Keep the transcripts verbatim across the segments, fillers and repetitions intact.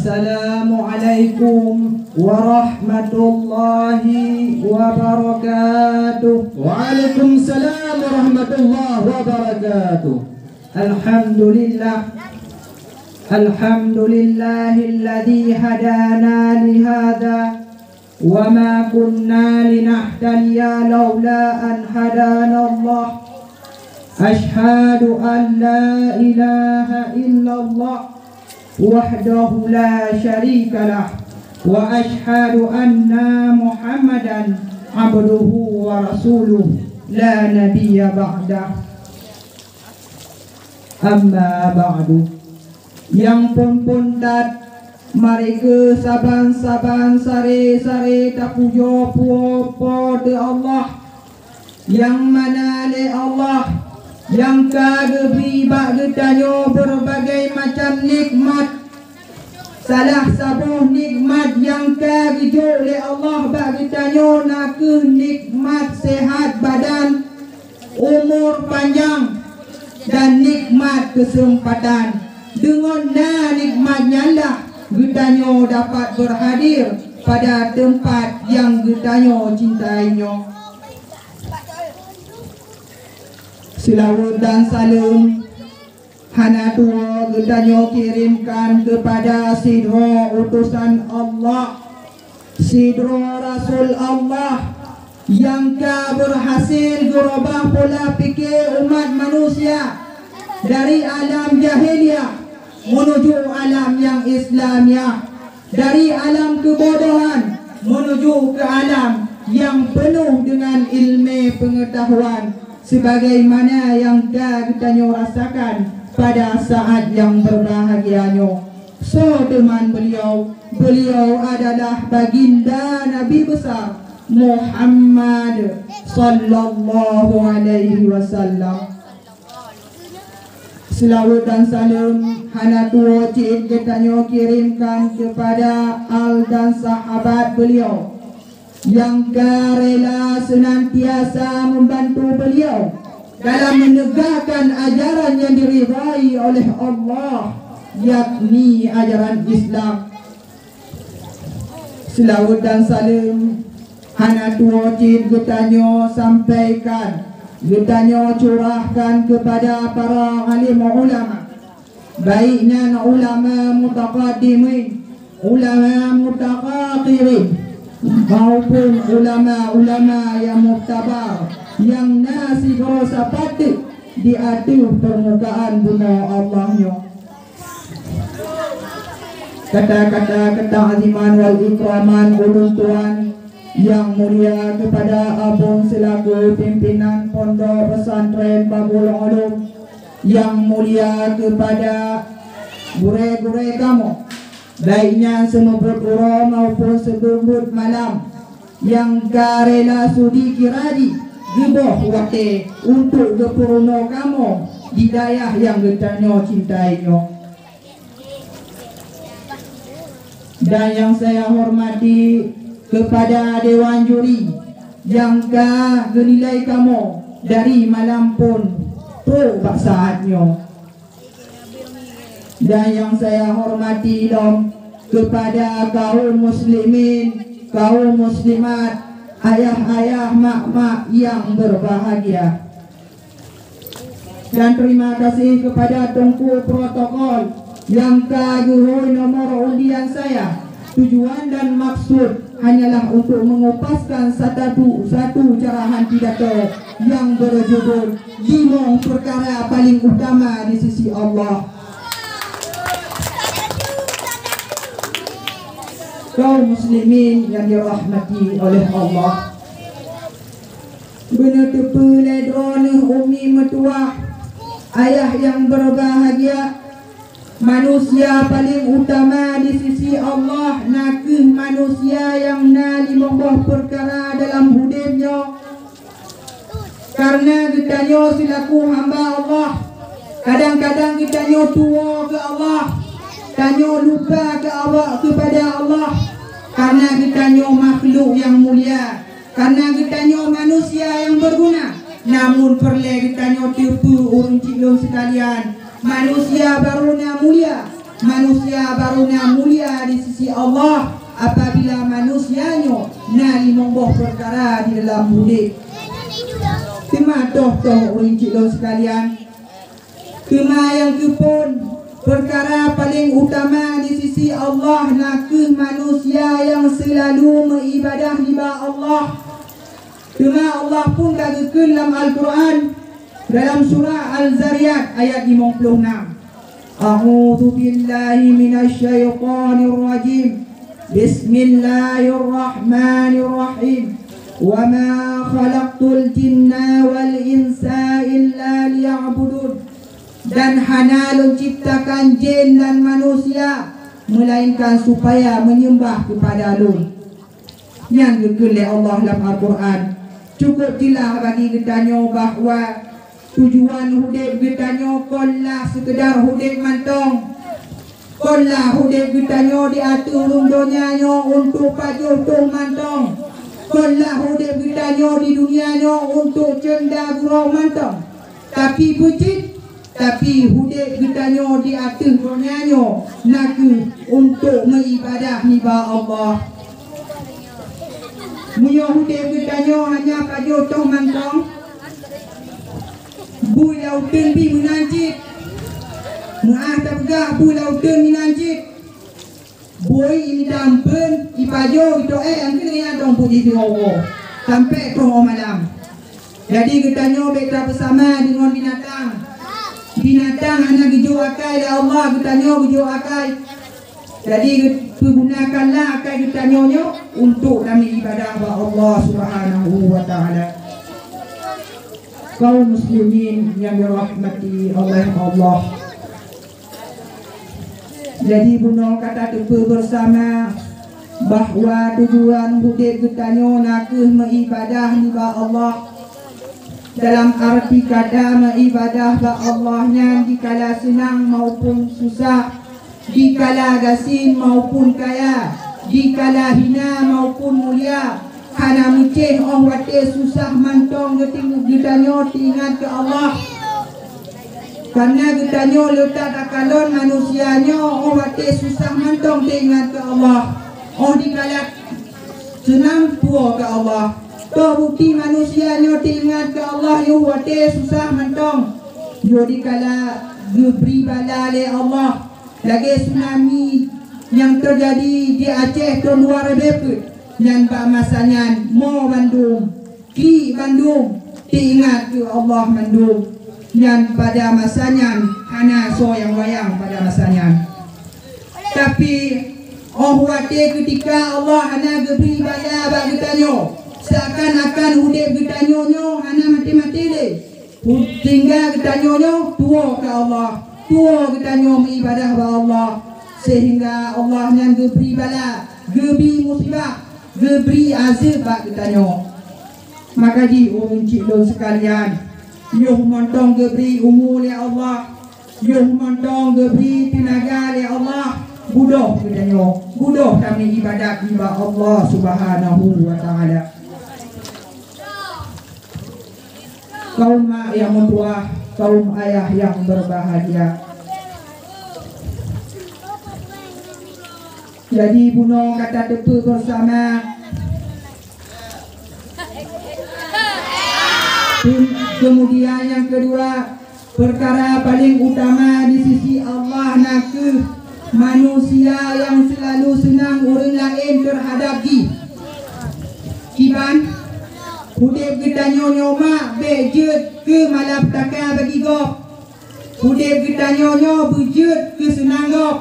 Assalamualaikum warahmatullahi wabarakatuh. Waalaikumsalam warahmatullahi wabarakatuh. Alhamdulillah. Alhamdulillahilladzi hadana lihadza wa ma kunna linahtadiya laula an hadanallah. Asyhadu an la ilaha illallah wahdahu la syarikalah, wa asyhadu anna Muhammadan abduhu wa rasuluh, la nabiyya ba'dah. Amma ba'du. Nyang phon-phon that, mari keu saban-saban sare-sare tapujoe Po, Po teu Allah, nyang mana lé Allah nyang ka geubri bak geutanyoe beureubagai macam nikmat. Salah saboh nikmat nyang ka geujok lé Allah bak geutanyoe na kheueh nikmat seuhat badan, umur panjang, dan nikmat keuseumpatan. Deungon na nikmat nyan lah geutanyoe dapat beurhadir pada teumpat nyang geutanyoe cintai nyoe. Seulaweuet dan saleuem hana tuwoe geutanyoe kirémkan keupada sidroe utosan Allah, sidroe rasul Allah nyang ka beurhasil geurobah pola pike umat manusia dari alam jahiliyah meunuju alam nyang Islamiah, dari alam keubodohan meunuju keu alam nyang peunoh deungon iéleumé peungeutahuan, sebagaimana nyang ka geutanyoe rasakan pada saát nyang beurbahagia nyoe. Soe teuma beuliau? Beuliau adalah Baginda Nabi Besar Muhammad sallallahu alaihi wasallam. Seulaweuet dan saleuem hana tuwoe cit geutanyoe kirémkan keupada al dan sahabat beuliau nyang ka rela seunantiasa meubantu beuliau dalam meunegakkan ajaran nyang diridhai oleh Allah, yakni ajaran Islam. Seulaweuet dan saleuem hana tuwoe cit geutanyoe sampaikan, geutanyoe curahkan keupada para alim ulama, baik nyan ulama mutaqaddimin, ulama mutaakhirin, maupun ulama-ulama nyang muktabar nyang na sigoe sapat teuk di ateueh peurmukaan bumoe Allah nyoe. Kata-kata keutaziman wal ikraman ulôn tuan nyang mulia keupada abon seulaku pimpinan Pondok Pesantren Babul Ulum, nyang mulia keupada gurée-gurée kamoe, baik nyan seumeubeuet uroe maupun seumeubeuet malam, nyang ka rela sudi kira jih geuboh watée untuk geupeurunoe kamoe di dayah nyang geutanyoe cintai nyoe. Dan nyang saya hormati keupada dewan juri nyang ka geunilai kamoe dari malam phon trok bak saát nyoe. Dan nyang saya hormati lom keupada kaum muslimin, kaum muslimat, ayah-ayah, mak-mak nyang beurbahagia. Dan terima kasih keupada teungku protokol nyang ka geuhôi nomor undian saya. Tujuan dan maksud hanyalah untuk mengupaskan satu, satu carahan pidato nyang beujudul Limong Peukara Paleng Utama di Sisi Allah. Kaum muslimin nyang dirahmati oleh Allah, beuneuteupeu lé droeneueh umi meutuwah, ayah nyang beurbahagia, manusia paleng utama di sisi Allah na kheueh manusia nyang na limong boh peukara dalam udeb nyoe. Kareuna geutanyoe silaku hamba Allah, kadang-kadang geutanyoe tuwoe keu Allah, tanyoe lupa keu awak keupada Allah, kareuna geutanyoe makhlok nyang mulia, kareuna geutanyoe manusia nyang beuguna. Namun peureulée geutanyoe teupeu ureuëng cit lôn seukalian, manusia barô na mulia, Manusia barô na mulia di sisi Allah apabila manusia nyoe na limong boh peukara di dalam udeb. Teuma toh-toh ureuëng cit lôn seukalian, teuma nyang keuphon peukara paleng utama di sisi Allah na kheueh manusia nyang seulalu meuibadah nibak Allah. Teuma Allah pun ka geukheun lam Al-Qur'an, dalam surah Al-Zariyat ayat limong ploh nam, "A'udzu billahi minasy syaithanir rajim. Bismillahirrahmanirrahim. Wa ma khalaqtul jinna wal insa illa liya'budun." Dan hana Lôn ciptakan jén dan manusia, meulainkan supaya meunyeumbah keupada Lôn. Nyan geukheun lé Allah lam Al-Qur'an. Cukup jeulaih bagi geutanyoe bahwa tujuan udeb geutanyoe kon lah seukeudar udeb mantong. Kon lah udeb geutanyoe di ateueh rhueng donya nyoe untuk pajoh toh mantong. Kon lah udeb geutanyoe di dunia nyoe untuk ceunda gurong mantong. Tapi beujeuet Tapi udeb geutanyoe di ateueh donya nyoe na kheueh untuk meuibadah nibak Allah. Meunyoe udeb geutanyoe hanya pajoh toh mantong, bui lam uteuen pih meunan cit. Meuáh tapeugah, bui lam uteuen meunan cit. Bui imita ampeuen, ipajoh, itoe, angkeu nyan dong puji siwoe-woe sampoe troh malam. Jadi geutanyoe bèk tapeusama deungon binatang. Binatang hana geujok akai lé Allah, geutanyoe geujok akai. Jadi geu-, peugunakanlah akai geutanyoe nyoe untuk tameuibadah bak Allah Subhanahu wa Taala. Kaum muslimin nyang dirahmati Allah, ya Allah. Jadi bunoe ka tateupeue beusama bahwa tujuan udeb geutanyoe na kheueh meuibadah nibak Allah. Dalam arti kata meuibadah bak Allah nyan dikala seunang maupun susah, dikala gasien maupun kaya, dikala hina maupun mulia, hana meucéh óh watée susah mantong geuting-, geutanyoe teuingat keu Allah. Kareuna geutanyoe le that takalon manusia nyoe óh watée susah mantong teuingat keu Allah. Óh dikala seunang tuwoe keu Allah. Toh bukeuti manusia nyoe teuingat keu Allah yoh watée susah mantong? Yoh dikala geubri bala lé Allah. Lagée tsunami nyang teujadi di Aceh thon dua ribée peuet, nyan bak masa nyan mo bandum, klik bandum, teuingat keu Allah mandum. Nyan pada masa nyan hana soe nyang wayang pada masa nyan. Tapi, óh watée keutika Allah hana geubri bala bak geutanyoe, seakan-akan udeb geutanyoe nyoe hana maté-maté lé. Sehingga geutanyoe nyoe tuwoe keu Allah, tuwoe geutanyoe meuibadah bak Allah, sehingga Allah nyan geubri bala, geubri musibah, geubri azeueb bak geutanyoe. Maka jih ureuëng cit lôn seukalian, yoh mantong geubri umu lé Allah, yoh mantong geubri teunaga lé Allah, beudôh geutanyoe, beudôh tameuibadat nibak Allah Subhanahu wa Taala. Kaum mak nyang meutuwah, kaum ayah nyang berbahagia. Jadi bunoe ka tateupeue beusama. Kemudian nyang keudua, peukara paleng utama di sisi Allah na kheueh manusia nyang seulalu seunang ureuëng laén teuhadab jih. Kiban, udeb geutanyoe nyoe mak bèk jeuet keu malapetaka bagi gob. Udeb geutanyoe nyoe beujeuet keu seunang gob.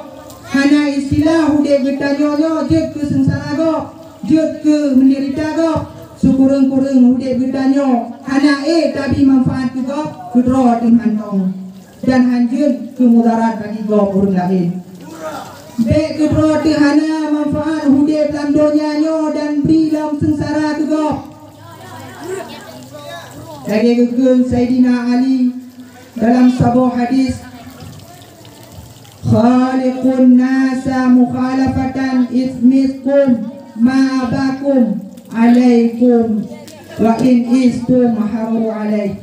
Hana istilah udeb geutanyoe nyoe jeuet keu seungsara gob, jeuet keu meudeurita gob. Sikureueng-kureueng udeb geutanyoe hana ék tabri manfaat keu gob, keudroe teuh mantong. Dan hanjeuet keu mudarat bagi gob ureuëng laén. Bèk keudroe teuh hana manfaat udeb lam donya nyoe dan bri lom seungsara keu gob. Lagée geukheun Saidina Ali dalam saboh hadis, "Khaliqun nasa mukhalafatan ismikum ma abakum alaikum wa in istum haru alaih."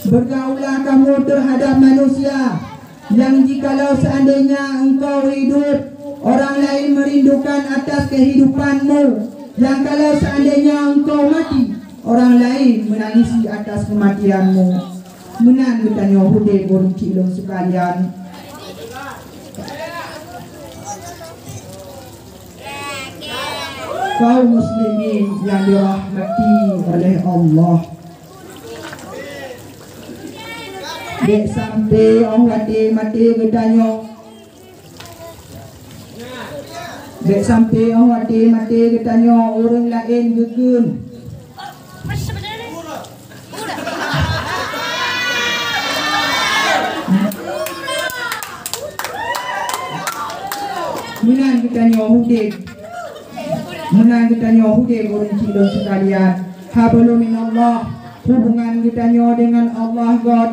Bergaulah kamu terhadap manusia Yang jikalau seandainya engkau hidup, orang lain merindukan atas kehidupanmu. Yang kalau seandainya engkau mati, orang lain menangisi atas kematianmu. Meunan geutanyoe udeb ureueng chik lôn sekalian. Kaum muslimin yang dirahmati oleh Allah. Dek sampai oh watée maté geutanyoe. Dek sampai oh watée maté geutanyoe ureueng laén geukheun. Meunan geutanyoe udeb. Meunan geutanyoe udeb ureueng chik lôn sekalian. Hablum minallah, hubungan geutanyoe dengan Allah göt.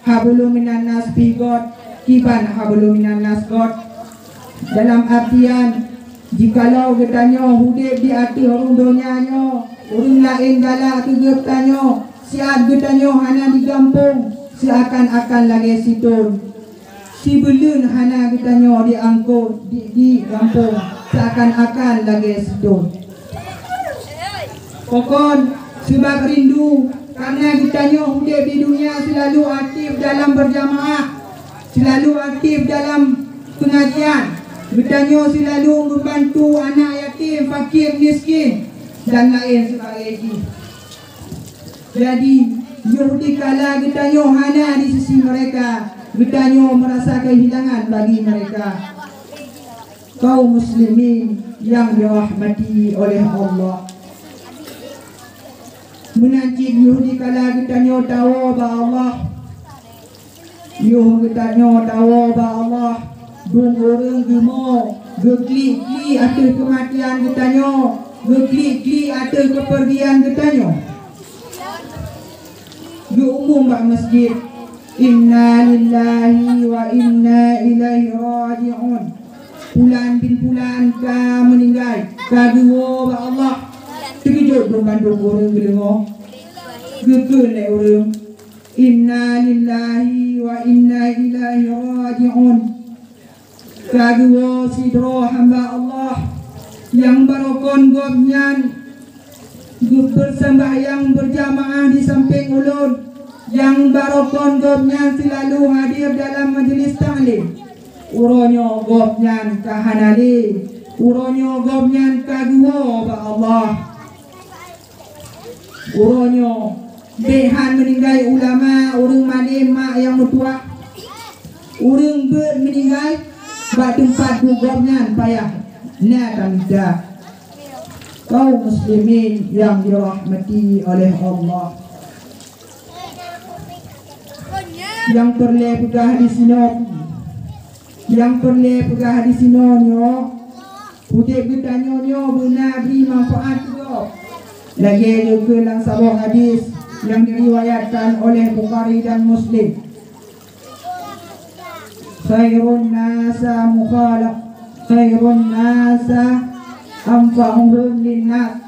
Hablum minan nas pih göt, kiban hablum minan nas göt. Dalam artian, jikalau geutanyoe udeb di ateueh rhueng donya nyoe, ureueng laén galak keu geutanyoe, siat geutanyoe hana digampông, seuakan-akan lagée siton. Sibuleuen hana geutanyoe diangkot di, digampông, seuakan-akan lagée siton. Pakon? Seubab rindu, karena geutanyoe udeb di dunia selalu aktif dalam berjamaah, selalu aktif dalam pengajian. Geutanyoe selalu membantu anak yatim, fakir, miskin, dan lain sebagainya. Jadi, yoh dikala geutanyoe hana di sisi mereka, geutanyoe merasa kehilangan bagi mereka. Kaum muslimin yang dirahmati oleh Allah. Meunan cit yoh dikala geutanyoe tawoe bak Allah. Yoh geutanyoe tawoe bak Allah, dum ureueng geumo, geuklik-klik ateueh keumatian geutanyoe, geuklik-klik ateueh keupeurgian geutanyoe. Geuumum bak masjid, "Inna lillahi wa inna ilaihi raji'un." Pulan bin pulan ka meuninggai, ka geuwoe bak Allah. Teukeujot dum bandum ureueng geudeungoe. Geukheun lé ureueng, "Inna lillahi wa inna ilaihi raji'un." Ka geuwoe sidroe hamba Allah nyang barokon gobnyan geupeusambahyang beujamaah di sampéng ulôn, nyang barokon gobnyan seulalu hadir dalam majeulis taklim. Uroe nyoe gobnyan ka hana lé, uroe nyoe gobnyan ka geuwoe bak Allah. Uroe nyoe, bék han meuninggai ulama, ureueng malém, mak nyang meutuah, ureueng beuet meuninggai bak teumpat gobnyan payah na tamita. Kaum muslimin yang dirahmati oleh Allah. Nyang peureulée peugah disinoe, nyang peureulée peugah disinoe nyoe, udeb geutanyoe nyoe beuna bri manfaat keu gob. Lagée geukheun lam saboh hadis nyang diriwayatkan oleh Bukhari dan Muslim, "Khairun nasa mukhala-, khairun nasa anfa'uhum linnas."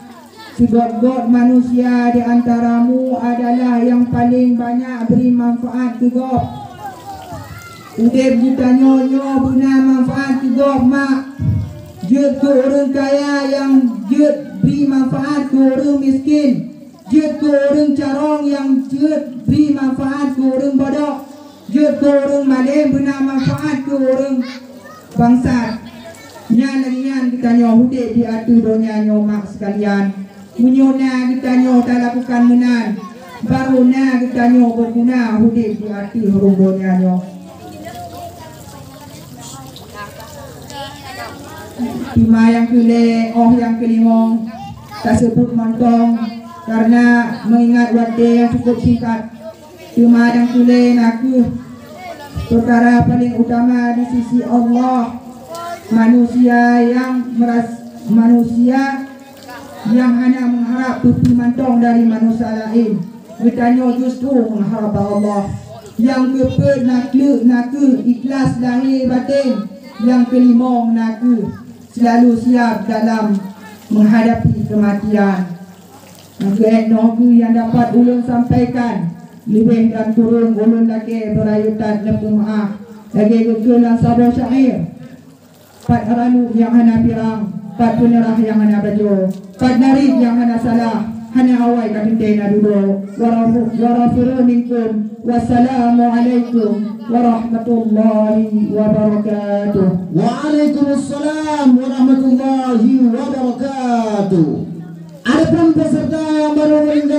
Seugét-gét manusia di antaramu adalah nyang paleng banyak bri manfaat keu gob. Udeb geutanyoe nyoe beuna manfaat keu gob, mak. Jeuet keu ureueng kaya nyang jeuet bri manfaat keu ureueng miskin. Jeuet keu ureueng carông nyang jeuet bri manfaat keu ureueng bodoh. Jeuet keu ureueng malém beuna manfaat keu ureueng bangsat. Nyan lagée nyan geutanyoe udeb di ateueh donya nyoe, mak sekalian. Meunyoe na geutanyoe talakukan meunan, barô na geutanyoe beuguna udeb di ateueh rhueng donya nyoe. Teuma nyang keulhée, óh nyang keulimong, taseubut mantong, karena mengingat watée nyang cukup singkat. Teuma nyang keulhée na kheueh peukara paleng utama di sisi Allah, manusia nyang meras-, manusia nyang hana meuharab peue-peue mantong dari manusia laén. Geutanyoe justru meuharab bak Allah. Nyang keupeuet na kheueh, na kheueh ikhlas lahé batén. Nyang keulimong na kheueh seulalu siab dalam meuhadapi keumatian. Nyang keuhai nyoe kheueh nyang dapat ulôn sampaikan. Leubeh dan kureueng ulôn lakée beurayeuk that neupeumaáh. Lagée geukheun lam saboh syair, pat ranup nyang hana pirang, pat peuneurah nyang hana bajoe, pat narit nyang hana salah, hana awai ka teuntée na dudoe. Wa rafu-, wa rafiru minkum. Wassalamualaikum warahmatullahi wabarakatuh. Waalaikumsalam warahmatullahi wabarakatuh. Adapun peserta yang baru meninggal